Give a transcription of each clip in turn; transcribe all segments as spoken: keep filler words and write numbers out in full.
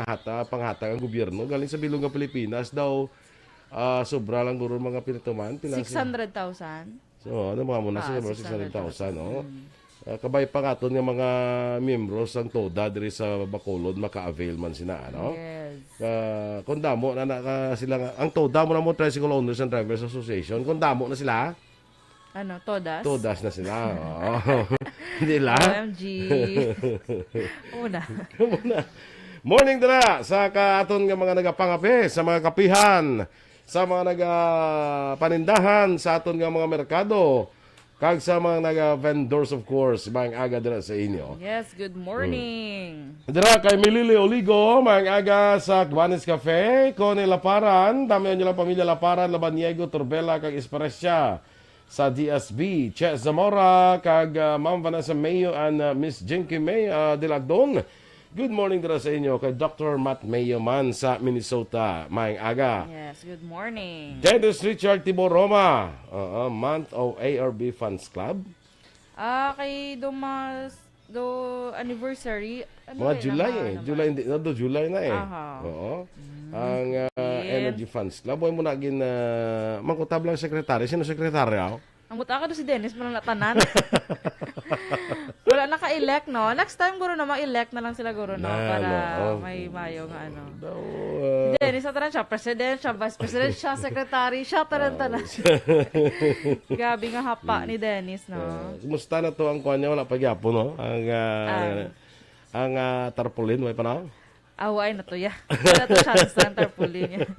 hata, panghatag ang gobyerno galing sa bilog nga Pilipinas daw, ah, sobra lang guro mga pinatuman. Pila si six hundred thousand? So, ano, mga muna sa Taas, six hundred thousand, six hundred thousand, no? Mm. Ah, kabay pa nga aton nga mga miyembro sang TODA diri sa Bacolod, maka-avail man sina, ano? Yes. Ah, kung damo na, na, ka-, sila nga, ang TODA mo na mo, tricycle Owners and Drivers Association, kung damo na sila, Ano, todas? Todas na sila. Oo. Hindi lang. O M G. Una. Muna. Morning dira sa ka-, aton nga mga nagapangape, sa mga kapihan, sa mga nagapanindahan, sa aton nga mga merkado, kag sa mga naga-vendors, of course. Maayong aga dira sa inyo. Yes, good morning. Dira kay Milili Oligo, maayong aga sa Gwanes Cafe, Connie Laparan, dami ang ilang pamilya Laparan, Labaniego, Torbela, kag Esprecia. Sa D S B, Che Zamora, kag, ah, Ma'am Vanessa Mayo and, ah, Miss Jinky May, ah, Dilagdon. Good morning dira sa inyo kay Doctor Matt Mayo man sa Minnesota. Maayong aga. Yes, good morning. Dennis Richard Tibor Roma, oo, month of A R B Fans Club. Ah, kay Dumas, do anniversary. Ano Mga ba yun? July, Mga eh. ano July, ba? Hindi na do, July na, eh. Aha. Oo. Mm. Ang, ah, Yes. Energy Fans Club. Boy mo na gin, ah, mangkutab lang secretary. Sino secretary, aw? Ang buta ka do si Dennis, man na tanan. Wala naka-elect, no? Next time, guro na, ma-elect na lang sila, guro, no? Na, Para no, oh. may mayo nga, ano. Daw, Si ah, Dennis, sa tanan siya, president, siya, vice president, siya, secretary, siya, tanan-tanan. Ah, Grabe nga hapa Hmm. ni Dennis, no? Ah, kumusta na to ang kuwan niya? Wala pa gyapon, no? Ang, ah, Ang ang, ah, tarpaulin, may pa na? Aw, ay, natuya. Wala to chance ang tarpaulin niya.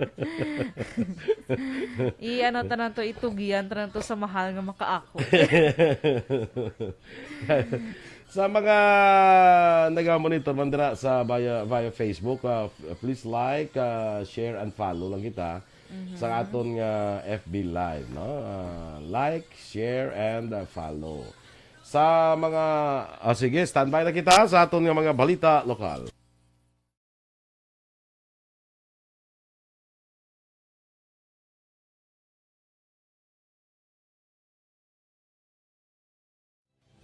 I-ano tanan to, itugyan tanan to sa mahal nga makaako. Sa mga naga-monitor man dira sa via, via Facebook, ah, f-, please like, ah, share, and follow lang kita Mhm. sa aton nga F B Live, no? Ah, like, share, and, ah, follow. Sa mga, ah, sige, standby na kita sa aton nga mga balita lokal.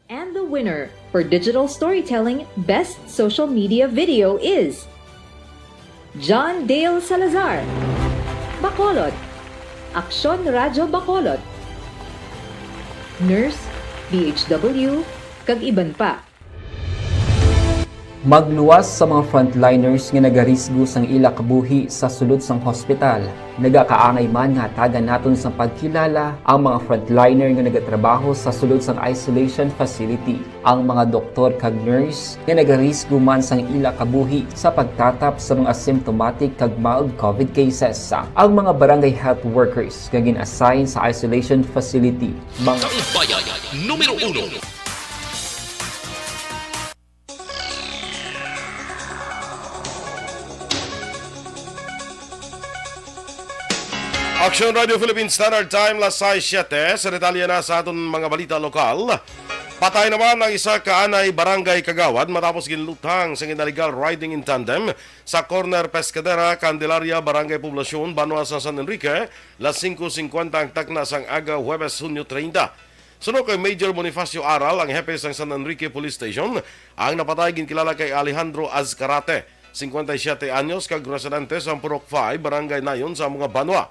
And the winner for Digital Storytelling Best Social Media Video is John Dale Salazar, Bacolod, Aksyon Radyo Bacolod, Nurse, D H W, kag iban pa. Magluwas sa mga frontliners nga nagarisgo sang ila kabuhi sa sulod sang hospital. Nagakaangay man nga hatagan naton sang pagkilala ang mga frontliner nga nagatrabaho sa sulod sang isolation facility, ang mga doktor kag nurse nga nagarisgo man sang ila kabuhi sa pagtatap sa mga symptomatic kag mild covid cases, ang mga barangay health workers nga gin-assign sa isolation facility, mga Kaumbayan numero uno. Action Radio Philippine Standard Time, las sais siyete. Sa detalye na sa aton mga balita lokal, patay naman ang isa ka anay barangay kagawad matapos ginluthang sa ginalegal riding in tandem sa corner Pescadera, Candelaria, Barangay Poblacion, Banwa sa San Enrique, las singko singkwenta ang takna sang aga, Huwebes, Hunyo treinta. Suno kay Major Bonifacio Aral, ang hepe sang San Enrique Police Station, ang napatay ginkilala kay Alejandro Azcarate, singkwenta y siyete anyos, kag residente sa Purok five, Barangay Nayon sa amo nga banwa.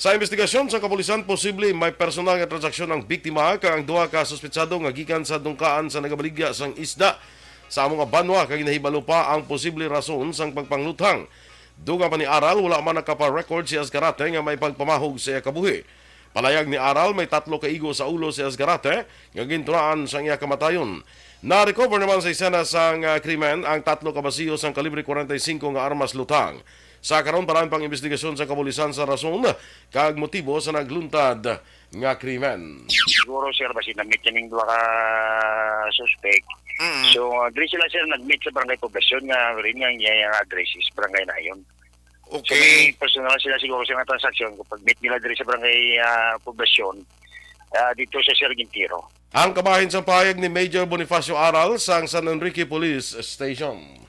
Sa investigasyon sa kapulisan, posible may personal nga transaksyon ang biktima kag ang duha ka suspetsado nga gikan sa dungkaan sa nagabaligya sang isda sa amo nga banwa, kag ginahibalo pa ang posible rason sang pagpangluthang. Dugang pa ni Aral, wala man nakapa-record si Azcarate nga may pagpamahog sa iya kabuhi. Palayag ni Aral, may tatlo ka igo sa ulo si Azcarate nga gintunaan sang iya kamatayon. Na-recover naman sa eksena sang, ah, krimen ang tatlo ka basiyo sang kalibre kwarenta y singko nga armas luthang. Sa karon, parahan pang imbestigasyon sa kapulisan sa rason kag motibo sa nagluntad nga krimen. Siguro, sir, basi na-meet nining duha ka suspect. Mm. So, uh, diri sila, sir, nag-meet sa Barangay Poblacion nga rin nga ang iyang address is Barangay Nayon. So, Okay. may personal sila siguro sa mga transaksyon. Kung pag-meet nila diri sa Barangay, ah, Poblacion, ah, dito sa Sir Gintiro. Ang kabahin sa pahayag ni Major Bonifacio Aral sang San Enrique Police Station.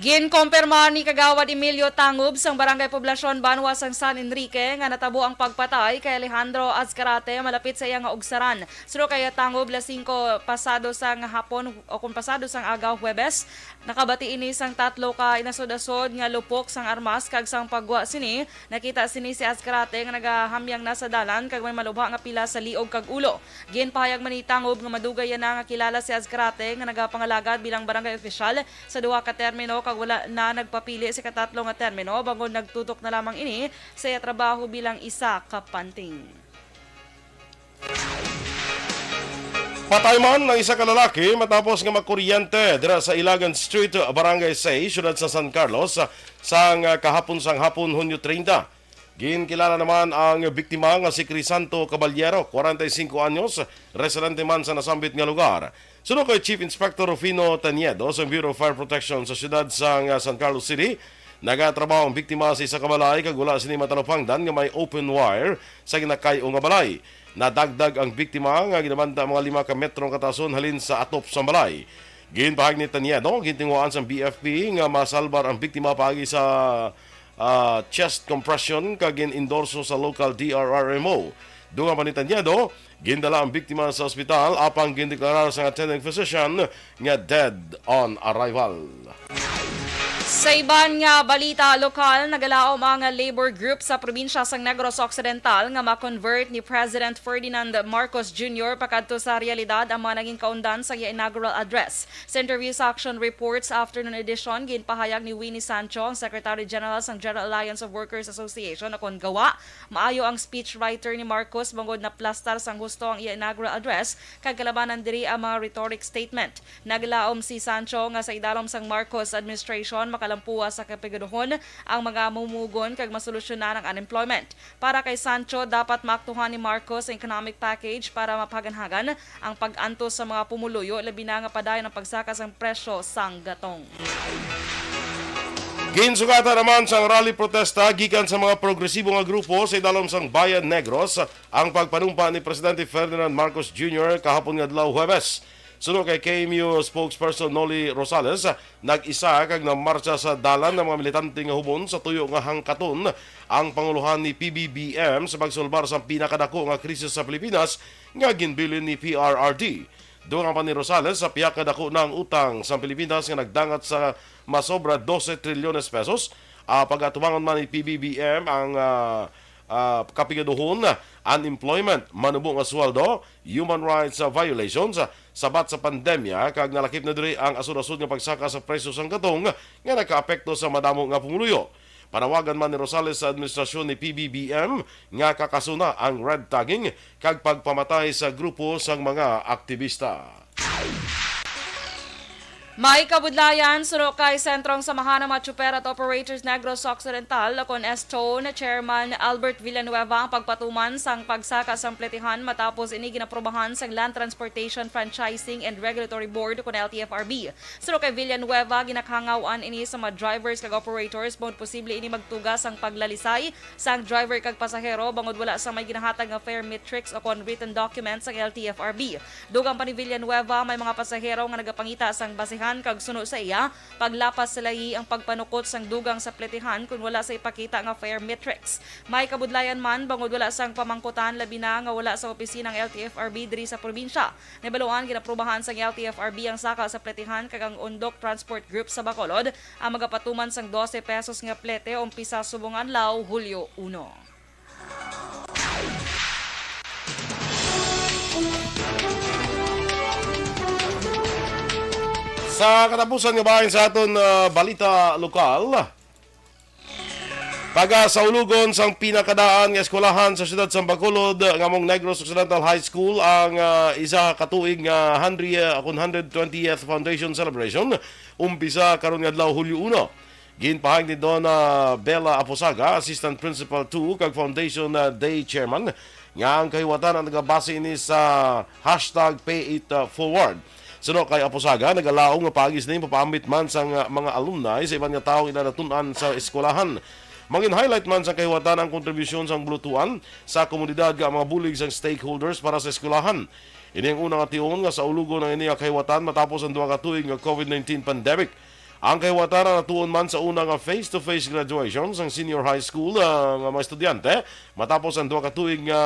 Ginkompirma ni Kagawad Emilio Tangob sang Barangay Poblacion, Banwa sang San Enrique, nga natabo ang pagpatay kay Alejandro Azcarate malapit sa iya nga ugsaran. Suno kay Tangob, las singko pasado sang hapon o kung pasado sang aga, Huwebes, nakabati ini sang tatlo ka inasod-asod nga lupok sang armas, kag sang paggwa sini, nakita sini si Azcarate nga nagahamyang na sa dalan kag may malubha nga pila sa liog kag ulo. Ginpahayag man ni Tangob nga madugay na nga kilala si Azcarate nga nagapangalagad bilang barangay opisyal sa duha ka termino kag wala na nagpapili sa ikatatlo nga termino, bangod nagtutok na lamang ini sa iya trabaho bilang isa ka panting. Patay man ang isa ka lalaki matapos nga makuryente dira sa Ilagan Street, Barangay Seis, siyudad sa San Carlos, sang kahapon sang hapon, Hunyo treinta. Ginkilala naman ang biktima nga si Crisanto Caballero, kwarenta y singko anyos, residente man sa nasambit nga lugar. Suno kay Chief Inspector Rufino Taniedo sa Bureau of Fire Protection sa siyudad sang San Carlos City, nagatrabaho ang biktima sa isa ka balay kag wala sini matalupangdan nga may open wire sa ginakay-o nga balay. Nadagdag ang biktima nga ginabanta mga lima ka metro ang katason halin sa atop sang balay. Ginpahayag ni Taniedo, gintinguhaan sang B F P nga masalbar ang biktima paagi sa, ah, chest compression kag gin-endorso sa local D R R M O. Dungan pa ni Taniedo, gindala ang biktima sa ospital apang gindeklarar sang attending physician nga dead on arrival. Sa iban nga balita lokal, nagalaom ang labor group sa probinsya sang Negros Occidental nga ma-convert ni President Ferdinand Marcos Junior pakadto sa realidad ang mga naging kaundan sa iya inaugural address. Sa Interview Section Reports Afternoon Edition, ginpahayag ni Winnie Sancho, ang Secretary General sang General Alliance of Workers Association, o kon GAWA, maayo ang speechwriter ni Marcos bangod naplastar sang husto ang iya inaugural address kag kalabanan diri ang mga rhetoric statement. Naglaom si Sancho nga sa idalom sang Marcos administration, makalampuwa sa kapigaduhon ang mga mamumugon kag masolusyonan ang unemployment. Para kay Sancho, dapat maaktuhan ni Marcos ang economic package para mapaganhagan ang pag-antos sa mga pumuluyo, labi na nga padayon ang pagsaka sang presyo sang gatong. Ginsugatan naman sang rally protesta gikan sa mga progresibo nga grupo sa idalom sang Bayan Negros ang pagpanumpa ni Presidente Ferdinand Marcos Junior kahapon nga adlaw, Huwebes. Suno kay K M U spokesperson Noli Rosales, nag-isa kag namartsa sa dalan ang mga militante nga hubon sa tuyo nga hangkaton ang pangulohan ni P B B M sa pagsulbar sang pinakadako nga krisis sa Pilipinas nga ginbilin ni P R R D. Dungan pa ni Rosales, sa pihak nga dako na ang utang sa Pilipinas nga nagdangat sa masobra dose trilyones pesos, ah, pag-atubangon man ni P B B M ang, ah, ah, kapigaduhon, unemployment, manubo nga sweldo, human rights, ah, violations, ah, sabat sa pandemya, kag nalakip na diri ang asod-asod nga pagsaka sa presyo sang gatong nga nakaapekto sa madamo nga pumuluyo. Panawagan man ni Rosales sa administrasyon ni P B B M nga kakasuna ang red tagging kag pagpamatay sa grupo sang mga aktibista. May kabudlayan, suno kay Sentrong Samahan ng mga Tsuper at Operators Negros Occidental, o kon S T O N, Chairman Albert Villanueva ang pagpatuman sang pagsaka sang pletihan matapos ini ginaprobahan sang Land Transportation Franchising and Regulatory Board, o kon L T F R B. Suno kay Villanueva, ginakahangaw-an ini sa mga drivers kag operators bangod posible ini magtuga sang paglalisay sang driver kag pasahero bangod wala sang may ginahatag nga fare matrix o kon written documents ang L T F R B. Dugang pa ni Villanueva, may mga pasahero nga nagapangita sang basihan kag suno sa iya, paglapas sa layi ang pagpanukot sang dugang sa pletihan kon wala sa ipakita nga fare matrix. May kabudlayan man bangod wala sang pamangkutan, labi na nga wala sa opisina ang L T F R B diri sa probinsya. Nahibaluan, ginaprobahan sang L T F R B ang saka sa pletihan kag ang Undok Transport Group sa Bacolod ang magapatuman sang dose pesos nga plete umpisa subong adlaw, Hulyo uno. Sa katapusan nga bahin sa aton, ah, balita lokal, pagasulogon sang pinakadaan nga eskwelahan sa siyudad sang Bacolod, nga mong Negros Occidental High School, ang, ah, isa ka tuig nga hundred, ah, kun hundred twentieth foundation celebration, umpisa karon nga adlaw, Hulyo uno. Ginpahayag ni Donna Bella Aposaga, Assistant Principal two kag Foundation, ah, Day Chairman, nga ang kahiwatan ang nagabase ini sa hashtag Pay It Forward. Suno kay Aposaga, nagalaom nga paagi sini mapaambit man sang mga alumni sa iban nga tawo nga ila natun-an sa eskwelahan. Mangin-highlight man sang kahiwatan ang kontribusyon sang bulutuan sa komunidad nga mga bulig sang stakeholders para sa eskwelahan. Ini ang una nga tion nga saulogon ang ini nga kahiwatan matapos ang duha ka tuig nga COVID nineteen pandemic. Ang kahiwataran natuon man sa una nga face-to-face graduation sang senior high school, ah, nga mga estudyante matapos ang duha ka tuig nga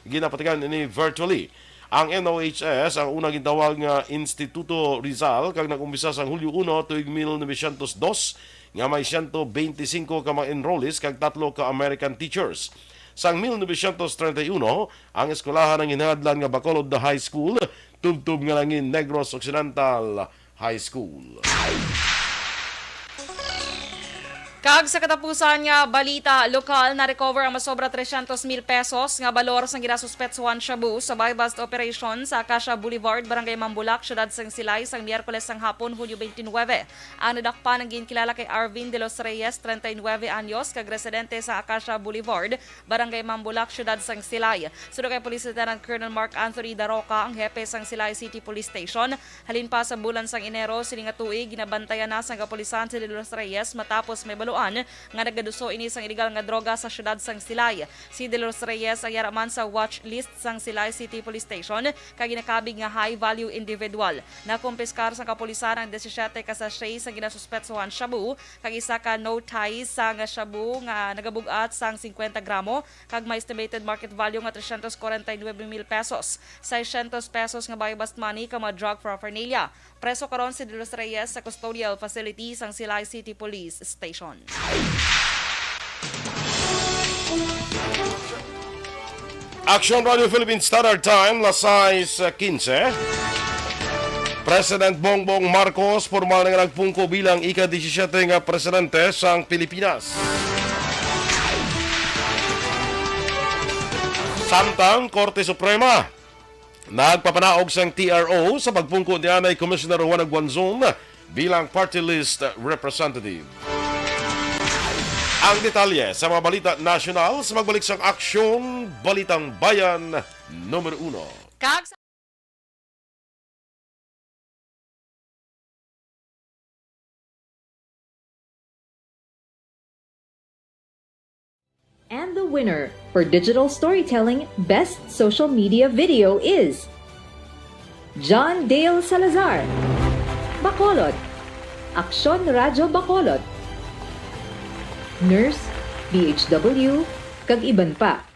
ginapatigayon ini virtually. Ang N O H S ang una gintawag nga Instituto Rizal kag nag-umpisa sang Hulyo uno tuig mil novecientos dos nga may siyento bente singko ka mga enrollees kag tatlo ka American teachers. Sang mil novecientos treinta y uno, ang eskwelahan ang ginhadlan nga Bacolod High School, tubtob nga nangin Negros Occidental High School. Kag sa katapusan nga balita lokal, na-recover ang masobra trescientos mil pesos nga balor sang ginasuspetsuhan shabu sa buy-bust operation sa Acacia Boulevard, Barangay Mambulak, Siyudad sang Silay, sang Miyerkules sang hapon, Hunyo twenty-nine. Ang nadakpan ang ginkilala kay Arvin de los Reyes, treinta y nueve anyos, kag residente sa Acacia Boulevard, Barangay Mambulak, Siyudad sang Silay. Suno kay Police Lieutenant Colonel Mark Anthony Daroca, ang hepe sang Silay City Police Station, halin pa sa bulan sang Enero sini nga tuig, ginabantayan na sang kapulisan si De Los Reyes matapos mahibaluan nga nagaduso ini sang iligal nga droga sa siyudad sang Silay. Si De Los Reyes ang yara man sa watch list sang Silay City Police Station kag ginakabig nga high value individual. Nakumpiskar sang kapulisan ang disisiete ka sachet sang ginasuspetsuhan shabu kag isa ka no ties sang shabu nga nagabug-at sang cincuenta gramo kag may estimated market value nga trescientos cuarenta y nueve mil pesos, seiscientos pesos nga buy-bust money kag mga drug paraphernalia. Preso karon si De Los Reyes sa custodial facility sang Silay City Police Station. Action Radio Philippine Standard Time, las sais quince. President Bongbong Marcos formal na nga nagpungko bilang ika-disisiete nga presidente sang Pilipinas. Samtang Korte Suprema nagpapanaog sang T R O sa pagpungko ni anay Commissioner Juana Guanzon bilang party list representative. Ang detalye sa mga balita nasyonal sa magbalik sang Aksyon, Balitang Bayan numero uno. Kag sa And the winner for digital storytelling best social media video is John Dale Salazar, Bacolod, Aksyon Radyo Bacolod, Nurse, D H W, kag iban pa.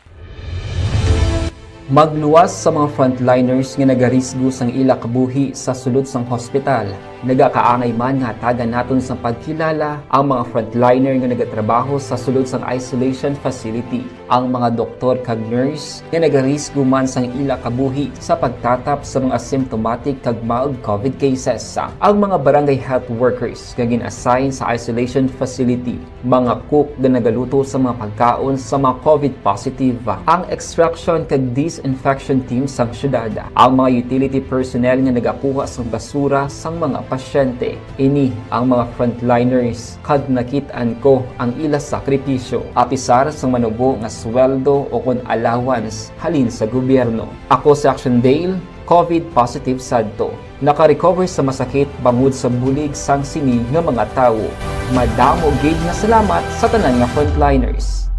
Magluwas sa mga frontliners nga nagarisgo sang ila kabuhi sa sulod sang hospital. Nagakaangay man nga hatagan naton sang pagkilala ang mga frontliner nga nagatrabaho sa sulod sang isolation facility, ang mga doktor kag nurse nga nagarisgo man sang ila kabuhi sa pagtatap sa mga symptomatic kag mild covid cases, ang mga barangay health workers nga gin-assign sa isolation facility, mga cook nga nagaluto sa mga pagkaon sa mga covid positive, ang extraction kag disinfection team sang syudad, ang mga utility personnel nga nagakuha sang basura sang mga pasyente. Ini ang mga frontliners, kag nakit-an ko ang ila sakripisyo. Apisar sang manubo nga sweldo o kon allowance halin sa gobyerno. Ako si Action Dale, covid positive sadto. Naka-recover sa masakit bangod sa bulig sang sini nga mga tawo. Madamo gid nga salamat sa tanan nga frontliners.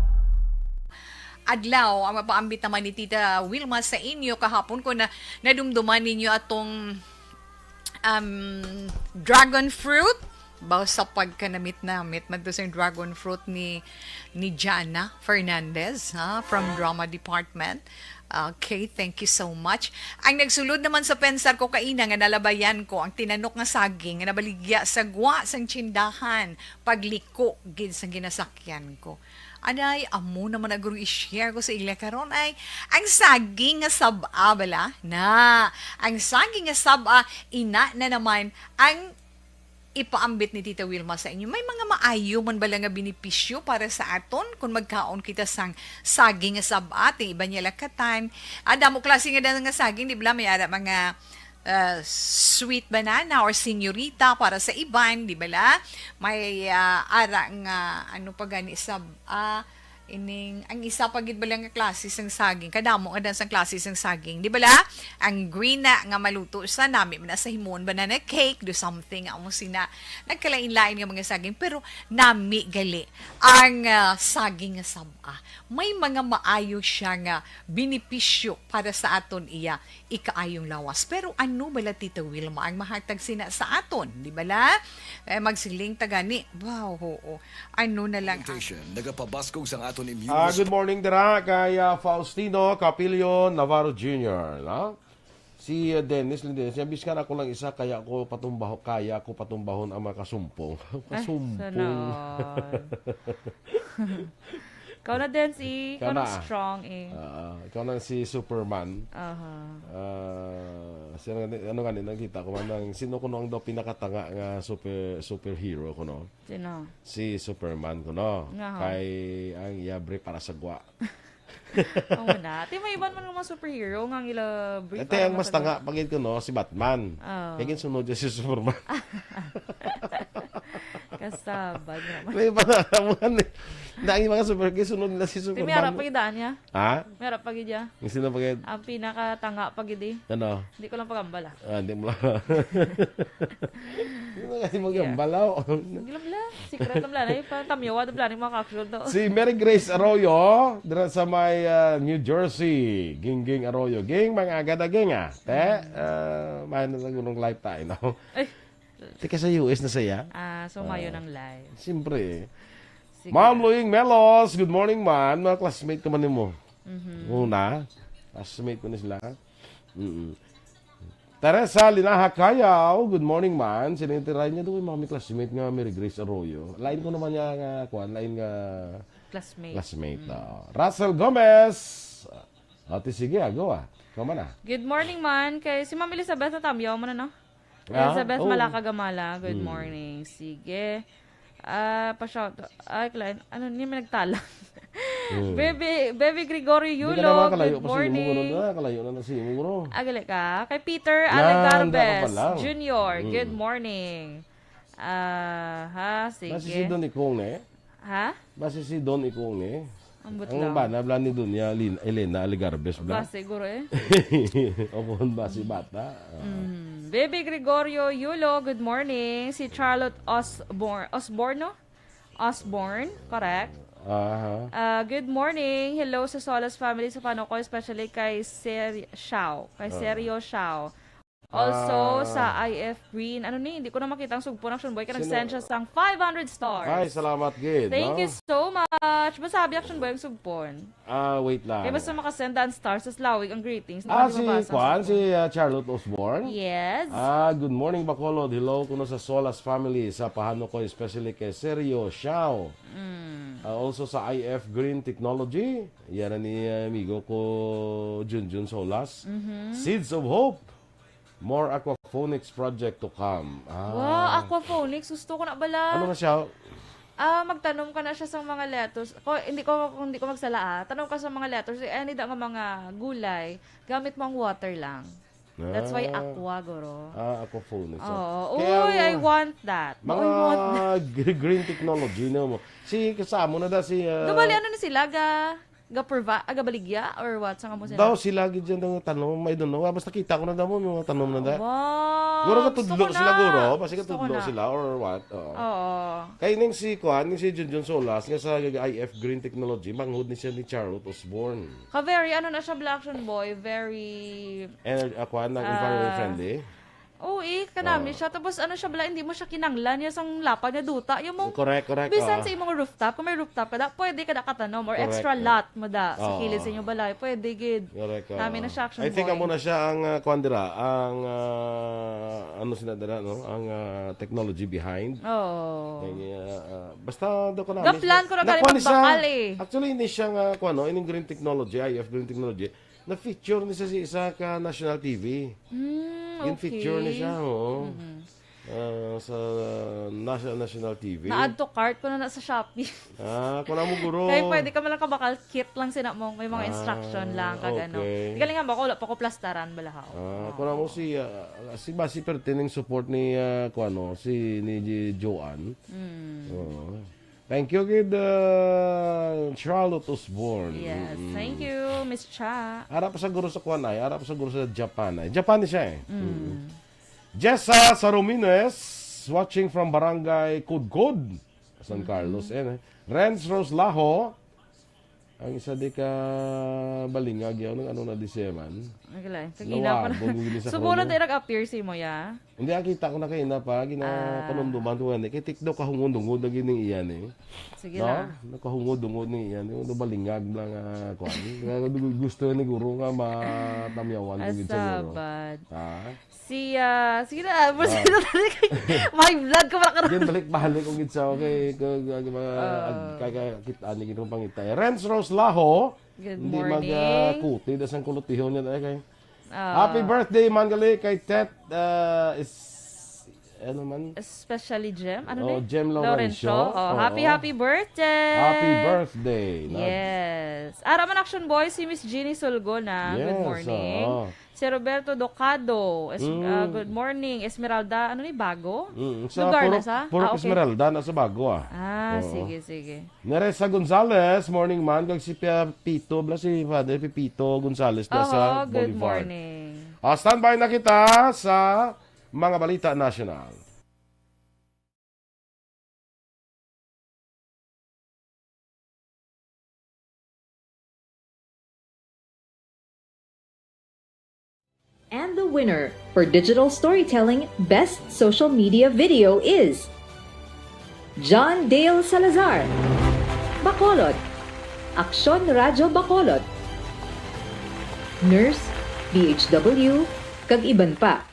Adlaw, ang mapaambit naman ni Tita Wilma sa inyo kahapon, kung na, nadumduman ninyo atong, um, dragon fruit. Baw sa pagkanamit-namit man to sa dragon fruit ni, ni Jana Fernandez, ha, from Drama Department. Okay, thank you so much. Ang nagsulod naman sa pensar ko kaina nga nalabayan ko ang tinanok nga saging nga nabaligya sa gwa sang tsindahan, pagliko gid sang ginasakyan ko. Anay, amo naman ang guro i-share ko sa ila karon ay ang saging nga sab-a bala na. Ang saging nga sab-a, ina na naman ang ipaambit ni Tita Wilma sa inyo. May mga maayo man bala nga benepisyo para sa aton kung magkaon kita sang saging nga sab-a? Ting iban niya lakatan. Ah, damo klase nga, nga saging, di bala? May ara mga, ah, sweet banana or senyorita para sa iban, di bala? May, ah, ara nga, ano pa gani, sab-a, Ining, ang isa pa gid bala nga klase sang saging, kadamo nga dan sang klase sang saging. Di bala? Ang green na nga maluto sa nami man na sa himuon banana cake, do something, amo sina. Nagkalain-lain nga mga saging, pero nami gali ang, ah, saging nga sab-a. May mga maayo siya nga benepisyo para sa aton iya ikaayong lawas. Pero ano bala, Tita Wilma, ang mahatag sina sa aton? Di bala? Eh, magsiling ta gani. Wow, oo. Ano na lang ang Orientation, nagapabaskog sang aton immune Ah, response. Good morning dira kay, ah, Faustino Capillo Navarro Junior, no? Si, ah, Dennis Lindenes, niya, "Biskan ako lang isa, kaya ko patumbaho-, kaya ko patumbahon ang mga kasumpong." Ay, kasumpong. Sana all. Ikaw na, Densi. Ikaw Ikaw na. Na strong, eh. Ah, ikaw na si Superman. Aha. Ah, sino nga ni-, ano nga ni, nakita ko man ang, sino kuno ang daw pinakatanga nga super, superhero kuno? Sino? Si Superman kuno. Nga, ho. Kay ang iya brief para sa gwa. Oo na. Ti may iban man nga mga superhero nga ang ila brief Ate, para ang mas masagwa. Tanga pa gid kuno, si Batman. Oo. Kay ginsunod niya si Superman. Kasabad naman. May iba na, mga ni-, na ang mga super, ginsunod nila si Ti may Superman. Ara pa gid daan niya. Ha? May ara pa gid niya. Ang sino pa gid? Ang pinakatanga pa gid, eh. Ano? Di ko lang pagambal, ah. Ah, di mo lang. Di mo kasi Yeah. magambal, ah. Hindi lang lang. Secret lang lang. Ay, parang tamyawa, di lang yung mga action to. Si Mary Grace Arroyo, dira sa may, ah, New Jersey. Gingging Arroyo. Ging, mga agad-aging, ah. Te, Mm. ah, mahal na sa gulong life tayo, no? Ay. Teka, sa U S na siya? Ah, so mayo Ah, ng live. Siyempre, eh. Sige. Ma'am Luing Melos, good morning, man. Mga classmate ko man nimo. Mhm. Una, classmate ko ni sila. Mm-mm. Teresa Linaha Cayaw, good morning, man. Sinitiray niya doon, mga may classmate nga Mary Grace Arroyo. Lain ko naman niya nga, kuwan, lain nga Classmate. Classmate, Mm. oo. Russell Gomez. Ate, sige, ah, go, ah. Ikaw man, ah. Good morning, man. Kay si Ma'am Elizabeth na tamyaw mo na, no? Ah, Elizabeth oo. Malaka Gamala, good Mm. morning. Sige. Ah, pa-shout. Ay, Klein, ano, hindi may nagtala. Mm. Baby, Baby Gregorio Hindi ka Yulo, naman kalayo good pa sa imo, morning. Ano na, kalayo na na sa imo, bro. Agali ka. Kay Peter Yan, Alegarbes dako pa lang. Junior, Mm. good morning. Ah, ha, Basi si sige. Don Ikong, eh. Ha? Basi si Don Ikong, eh. Ambot Ang lang. Bana, bla ni Doña Lin-, Elena Alegarbes, bla. Basi, siguro, eh. Opon ba si bata? Ah. Mm. Baby Gregorio Yulo, good morning. Si Charlotte Osborne, Osborne, no? Osborne, correct? Aha. Ah, good morning. Hello sa Solas family sa Panokoy, especially kay Sir Xiao, kay Ah. Serio Xiao. Also, Ah. sa I F Green. Ano ni? Hindi ko na makita ang sugpon, Action Boy. Kaya Sino? Nag-send siya sang five hundred stars. Ay, salamat gid, Thank no? you so much. Masabi, Action Boy, ang sugpon. Ah, wait lang. Kaya basta makasend ang stars, tas lawig ang greetings. Hindi Ah, ko si mabasa ang Kwan, sugpon. Si, ah, Charlotte Osborne? Yes. Ah, good morning, Bacolod. Hello kuno sa Solas family, sa Pahano ko, especially kay Serio Xiao. Mm. Ah, also sa I F Green Technology. Yan na ni, ah, amigo ko, Junjun Solas. Mhm. Seeds of Hope. More aquaponics project to come. Ah. Wow, aquaponics. Gusto ko na bala. Ano na siya? Ah, magtanom ka na siya sa mga lettuce. Ko, hindi ko, kung hindi ko magsala, ah, tanom ka sa mga lettuce, eh, any da nga mga gulay, gamit mo ang water lang. That's why Ah. aqua, guro. Ah, aquaponics, ah. Oo. Kaya Uy, ang I want that. Mga Uy, I want that. gr-, green technology, no, mo. Si, kasama na da si, ah, Gabali, ano na sila? Ga, ga-prova-, ah, gabaligya? Or what? Sa nga mo sila? Daw sila gid dyan ang tanom, I don't know. Ah, basta kita ko na daw mo, may mga tanom na da. Wow, Guro gusto katudlo ko sila, na. Guro. Basta Gusto ko katudlo na. sila or what? Oo. Oo. Kay ning si, kuan, ning si Junjun Solas, nga sa I F Green Technology, manghod ni siya ni Charlotte Osborne. Ka very, ano na siya, Black Action Boy, very Ener-, ah, kuan, nag-, environment Ah. friendly? Oo, eh, kanami Ah. siya. Tapos, ano siya, bala, hindi mo siya kinanglan niya sang lapad nga duta. Yung mong Correct, correct, Bisan ah. sa imong rooftop, kung may rooftop ka da, pwede ka da katanom or Correct, extra ah. lot mo da sa Oo. kilid sa inyong balay. Pwede gid. Correct, ah. Nami na siya, Action I think Boy. amo na siya ang, ah, kuan dira, ang, ah, ano sila dira, no? Ang, ah, technology behind. Oo. Kaya, ah, basta daw ko na Ga-plan ko na gani magbakal, eh. Actually, hindi siya nga, kuan, no? Ining green technology, I F green technology, na-feature ni siya sa isa ka national T V. Mm, Gin-feature ni okay. siya, oo. Mhm. Ah, sa nasa-, national T V. Na-add to cart ko na na sa Shopee. Ah, kung amo, guro. Kay pwede ka man lang kabakal, kit lang sina mo. May mga Ah, instruction lang, kag ano. okay. Di galing nga ba, wala pa ko plastaran, balahaw. Ah, Oo. kung amo si, ah, si Basi pertining support ni, ah, kung ano, si, ni Joanne. Mm. Oo. Thank you, kid, uh, Charlotte Osborne. Yes, Mm-mm. thank you, Miss Cha. Ara pa sa guro sa kuan ay, ara pa sa guro sa Japan ay. Japan ni siya eh. Mm. Mm-mm. Jessa Sarumines, watching from Barangay Kudkod, San Mm-mm. Carlos. Ayan, eh. Renz Roslaho, ang isa di ka balingag yaw, nang ano na di siya man? Ang galing. Kagina pa na. Nawagong gini sa Subo na kuno. Tayo nag-appear si mo, ya? Hindi, ah, kita ko na kayo na pa, gina-, Ah. panumduman ko nga ni. Kay tikdo kahungod-hungod na gining iyan eh. Sige No? na. Nakahungod-hungod ni iyan. Yung balingag lang, ah, kuan. Kaya gu-, gusto ni guro nga matamyawan ko gid sa guro. Asabad. Ha? Si, ah, sige na, Ah. May vlog ko, makakaroon. Yan, balik-balik kung gid sa, okay, kag, kag, mga, Ah. ag-, kag, kag, kita ni gid mong pangita. Renz Rose Laho, Good hindi morning. Mag, ah, kuti, dasang kulutihon niya, tayo kay. Ah. Happy birthday, man, gali, kay Tet, ah, is, ano man? Especially Jem. Ano Oh, ni? Jem Laurencio. Laurencio. Oh, Oo. Happy, happy birthday! Happy birthday. Nag- Yes. Ara man, Action Boy, si Miss Jeannie Sulgona. Good Yes, morning. Oo. Si Roberto Docado, es-, Mm. ah, good morning. Esmeralda, ano ni, Bago? Mm, sa Lugar na Purok, sa? Purok Ah, okay. Esmeralda, na sa Bago, ah. Ah, Oo. sige, sige. Neresa Gonzalez, morning man. Kag si Pia-, Pito, bla si Father Pipito Gonzalez na sa Oho, good Boulevard. morning. Ah, standby na kita sa mga balita nasyonal. And the winner for digital storytelling best social media video is John Dale Salazar, Bacolod, Aksyon Radyo Bacolod, Nurse, D H W, kag iban pa.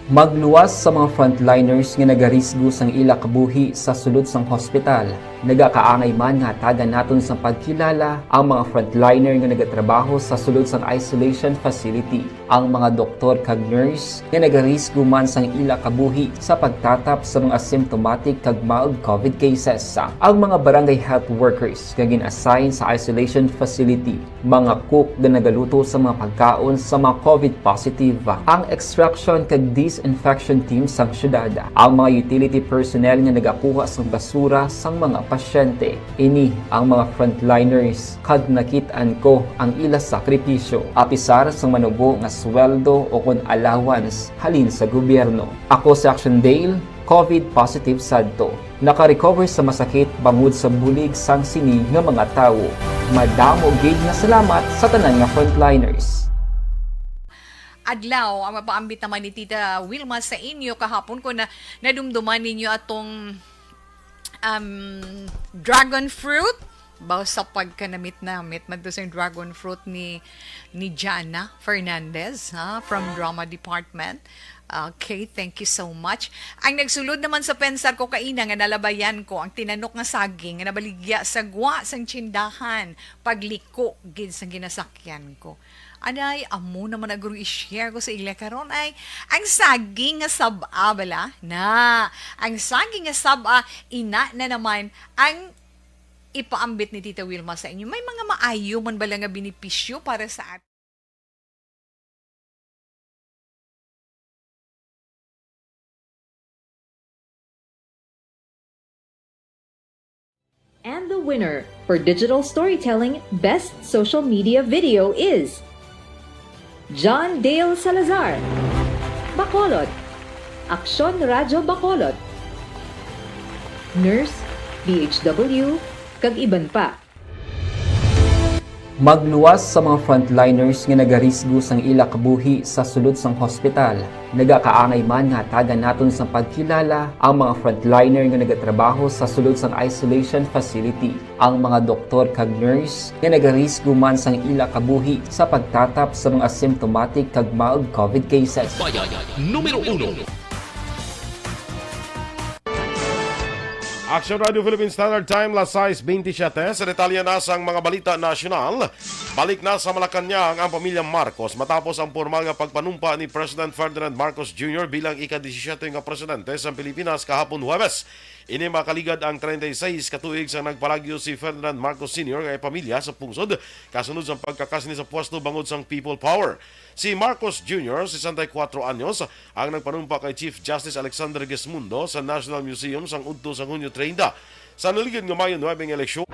Magluwas sa mga frontliners nga nagarisgo sang ila kabuhi sa sulod sang hospital. Nagakaangay man nga hatagan naton sang pagkilala ang mga frontliner nga nagatrabaho sa sulod sang isolation facility, ang mga doktor kag nurse nga nagarisgo man sang ila kabuhi sa pagtatap sa mga asymptomatic kag mild covid cases, ang mga barangay health workers nga gin-assign sa isolation facility, mga cook nga nagaluto sa mga pagkaon sa mga covid positive, ang extraction kag disinfection team sang syudad, ang mga utility personnel nga nagakuha sang basura sang mga pasyente. Ini ang mga frontliners, kag nakit-an ko ang ila sakripisyo, apisar sang manubo nga sweldo o kon allowance halin sa gobyerno. Ako si Action Dale, covid positive sadto. Naka-recover sa masakit bangod sa bulig sang sini nga mga tawo. Madamo gid nga salamat sa tanan nga frontliners. Adlaw, ang mapaambit naman ni Tita Wilma sa inyo kahapon, kung na, nadumduman ninyo atong, um, dragon fruit. Baw sa pagkanamit-namit man to sa dragon fruit ni, ni Jana Fernandez, ha, from Drama Department. Okay, thank you so much. Ang nagsulod naman sa pensar ko kaina nga nalabayan ko ang tinanok nga saging nga nabaligya sa gwa sang tsindahan, pagliko gid sang ginasakyan ko. Anay, amo naman na guro i-share ko sa ila karon ay ang saging nga sab-a bala na. Ang saging nga sab-a, ina na naman ang ipaambit ni Tita Wilma sa inyo. May mga maayo man bala nga benepisyo para sa atin? And the winner for digital storytelling best social media video is John Dale Salazar, Bacolod, Aksyon Radyo Bacolod, Nurse, D H W, kag iban pa. Magluwas sa mga frontliners nga nagarisgo sang ila kabuhi sa sulod sang hospital. Nagakaangay man nga hatagan naton sang pagkilala ang mga frontliner nga nagatrabaho sa sulod sang isolation facility, ang mga doktor kag nurse nga nagarisgo man sang ila kabuhi sa pagtatap sa mga asymptomatic kag mild covid cases. Bayan numero uno. Action Radio Philippine Standard Time, las sais bentisiete. Sa detalye na sang mga balita nasyonal, balik na sa Malacañang ang pamilya Marcos matapos ang pormal nga pagpanumpa ni President Ferdinand Marcos Junior bilang ika-disisiete nga presidente sa Pilipinas kahapon Huwebes. Ini makaligad ang treinta y seis ka tuig sang nagpalagyo si Ferdinand Marcos Senior nga pamilya sa pungsod kasunod sang pagkakas ni sa pwesto bangod sang People Power. Si Marcos Junior, sesenta y kuatro anyos, ang nagpanumpa kay Chief Justice Alexander Gesmundo sa National Museum sang udto sang Hunyo treinta. Sa naligid nga Mayo nuebe nga eleksyon,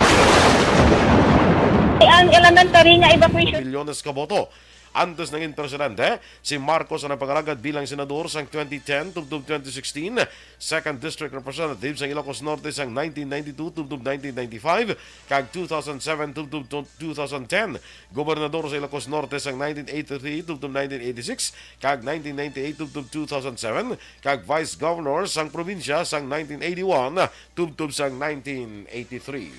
Ang elementary nga evacuation. Milyones ka boto. Antes nangin presidente, si Marcos ang nagpangalagad bilang senador sang twenty ten tubtob twenty sixteen, second district representative sang Ilocos Norte sang nineteen ninety-two tubtob nineteen ninety-five, kag two thousand seven tubtob two thousand ten, gobernador sa Ilocos Norte sang nineteen eighty-three tubtob nineteen eighty-six, kag nineteen ninety-eight tubtob two thousand seven, kag vice governor sang probinsya sang nineteen eighty-one tubtob sang nineteen eighty-three.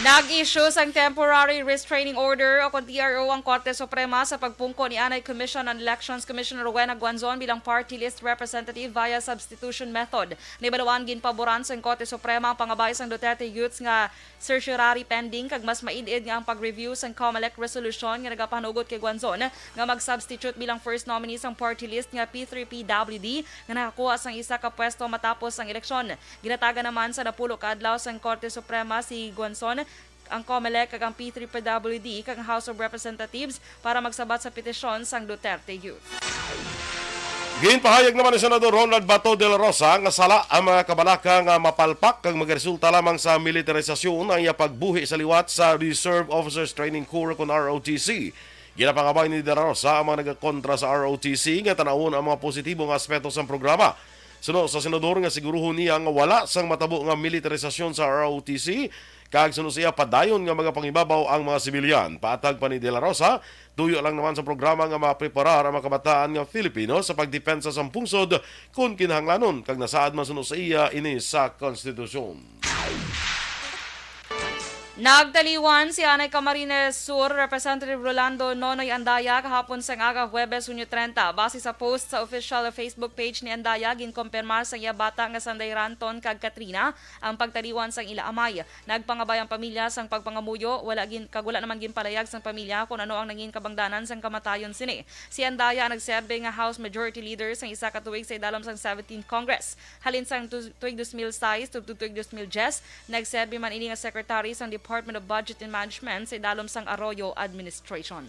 Nag-issue sang temporary restraining order o kon T R O ang Korte Suprema sa pagpungko ni anay Commission on Elections Commissioner Rowena Guanzon bilang party list representative via substitution method. Nahibaluan ginpaboran sang Korte Suprema ang pangabay sang Duterte Youths nga certiorari pending kag mas maid-id nga ang pag-review sang Comelec resolution nga nagapanugot kay Guanzon nga mag-substitute bilang first nominee sang party list nga P three P W D nga nakakuha sang isa ka pwesto matapos ang eleksyon. Ginatagan naman sa napulo ka adlaw sang Korte Suprema si Guanzon, ang Comelec kag ang P three P W D kag ang House of Representatives para magsabat sa petisyon sang Duterte Youth. Ginpahayag naman ni Senador Ronald Bato de la Rosa nga sala ang mga kabalaka nga mapalpak kag magaresulta lamang sa militarisasyon ang iya pagbuhi sa liwat sa Reserve Officers Training Corps kon R O T C. Ginapangabay ni De La Rosa ang mga nagakontra sa R O T C nga tan-awon ang mga positibo nga aspeto sang programa. Suno sa senador nga siguruhon niya nga wala sang matabo nga militarisasyon sa R O T C, kag suno sa iya padayon nga magapangibabaw ang mga sibilyan. Paatag pa ni De La Rosa, tuyo lang naman sa programa nga mapreparar ang mga kabataan nga Filipino sa pagdepensa sang pungsod kon kinahanglanon, kag nasaad man suno sa iya ini sa konstitusyon. Nagtaliwan si anay Camarines Sur Representative Rolando Nonoy Andaya kahapon sang aga, Huwebes, Hunyo treinta. Base sa post sa official Facebook page ni Andaya, ginkompirmar sang iya bata nga sanday Ranton kag Katrina ang pagtaliwan sang ila amay. Nagpangabay ang pamilya sang pagpangamuyo, wala gin kag wala naman ginpalayag sang pamilya kon ano ang nangin kabangdanan sang kamatayon sini. Si Andaya ang nagserbe nga House Majority Leader sang isa ka tuig sa idalom sang seventeenth Congress. Halin sang tu- tuig dos mil sais tubtob tuig dos mil diyes, nagserbi man ini nga secretary sang Department of Budget and Management sa idalom sang Arroyo administration.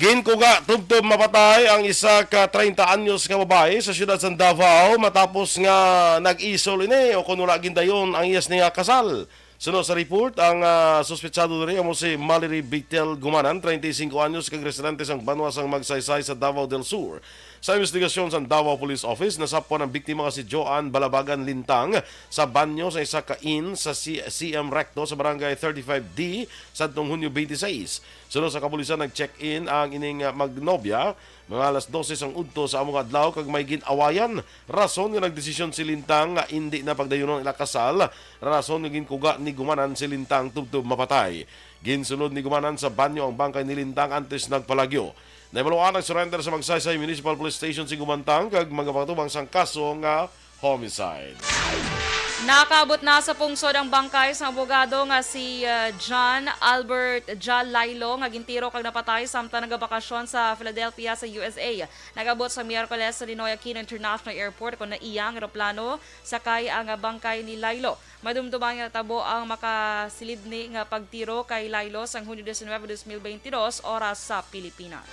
Ginkuga tubtob mapatay ang isa ka treinta anyos nga babayi sa siyudad sa Davao matapos nga nag-isol ini o kon wala gindayon ang iyas niya kasal. Suno sa report, ang ah, suspetsado diri amo si Mallory Bitel Gumanan, treinta y cinco anyos, kag residente sang banwa sang Magsaysay sa Davao del Sur. Sa investigasyon sang Davao Police Office, nasapwan ang biktima nga si Joan Balabagan Lintang sa banyo sa isa ka inn sa C- C M Recto sa barangay thirty-five D sadtong Hunyo twenty-six. Suno sa kapulisan, nag-check-in ang ining ah, magnobya mga alas dose sang udto sa amo nga adlaw kag may gin-awayan, rason nga nagdesisyon si Lintang nga indi na pagdayunon ila kasal, rason nga ginkuga ni Gumanan si Lintang tubtob mapatay. Ginsulod ni Gumanan sa banyo ang bangkay ni Lintang antes nagpalagyo. Nahibaluan ang surrender sa Magsaysay Municipal Police Station si Gumantang kag magapatubang sang kaso nga homicide. Nakaabot na sa pungsod ang bangkay sang abogado nga si uh, John Albert Jal Lailo nga gintiro kag napatay samtang nagabakasyon sa Philadelphia sa U S A. Nag-abot sa Miyerkules sa Ninoy Aquino International Airport kon NAIA ang eroplano sakay ang bangkay ni Lailo. Madumduman nga natabo ang makasilidni nga pagtiro kay Lailo sang Hunyo diecinuebe, dos mil beintidos, oras sa Pilipinas.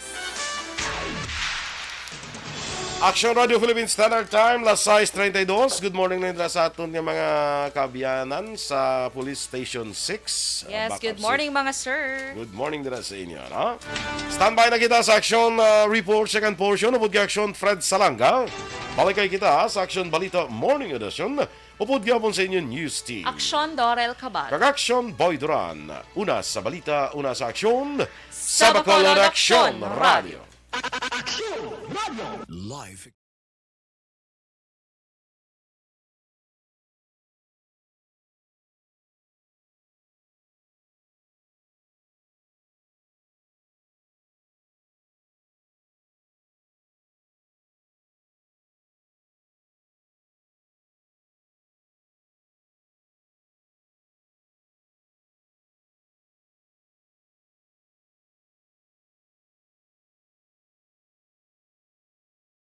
Action Radio Philippine Standard Time, las sais treinta y dos. Good morning na sa aton nga mga kaabyanan sa Police Station six. Yes, good morning, mga sir. Good morning dira sa inyo, no? Standby na kita sa Action uh, Report, second portion. Upod kay Action Fred Salanga. Balik kay kita sa Action Balita Morning Edition. Upod gyapon sa inyo News Team. Action Dorel Cabal. Kag Action Boy Duran. Una sa balita, una sa aksyon. Sa Bacolod, Action Radio. Live